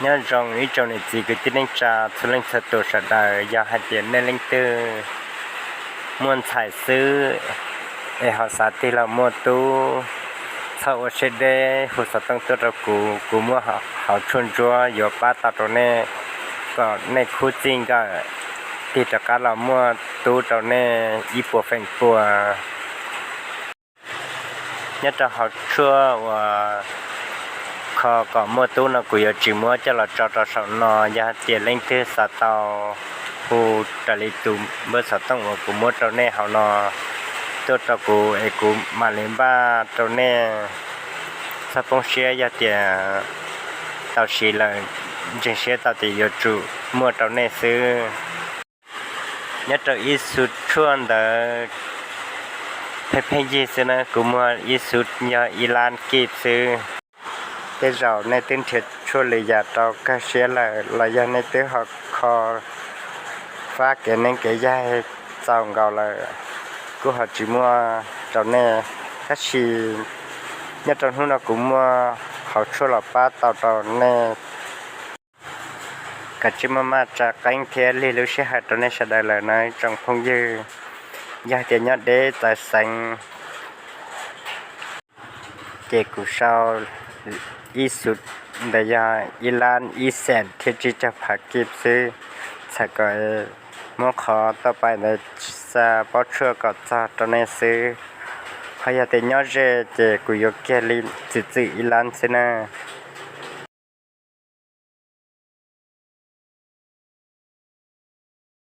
Nyob zoo ib tsoom niam txiv kwv tij neej tsa txhua leej txhua tus sawv daws, yog hais tias nej leej twg muaj ntxhais xwb es ho xav tig los muaj tub, txhob ua siab deb, hu xov tooj tuaj rau kuv, kuv muaj hauv tshuaj ntsuab yuav pab tau rau nej kom nej khub txij nkawm tig rov qab los muaj tub rau nej ib puas feem pua. Nyob rau hauv tshuaj uas kho kom muaj tub no kuv yuav tsis muab coj los tso rau saum no. Yog hais tias leej twg xav tau, hu raws li tus npawb xov tooj uas kuv muab rau nej hauv no tuaj rau kuv es kuv mam li npaj rau nej. Txhob poob siab, yog tias tau siv lawm, ntseeg siab tau tias yuav tsum muaj rau nej xwb. Nyob rau ib xu tshuaj ntawd pheej pheej yig xwb na, kuv muag ib xu yog ib lab kib xwb. Tej zaum nej twb nrhiav tshuaj lwm yam rau kawg siab lawm los yog nej twb ho kho fab kev neeb kev yaig txaus nkaus lawm, kuj ho tsis muaj rau nej. Tab sis nyob rau hnub no kuv muaj hauv tshuaj los pab tau rau nej. Kav tsij maj maj tsa qeeb thiab lig lub sij hawm rau nej sawv daws lawm na tsoom phooj ywg. Yog tias nyob deb txawv xeev ces kuv sau ib xu ntawd yog ib lab ib xees thiab tsib caug phav kib xwb. Txhawm kom muab qhov tauj pais ntawd xa pob tshuaj kom txog rau nej xwb. Ho yog tias nyob ze ces kuv yuav kiag li txwm txwm ib lab xwb na.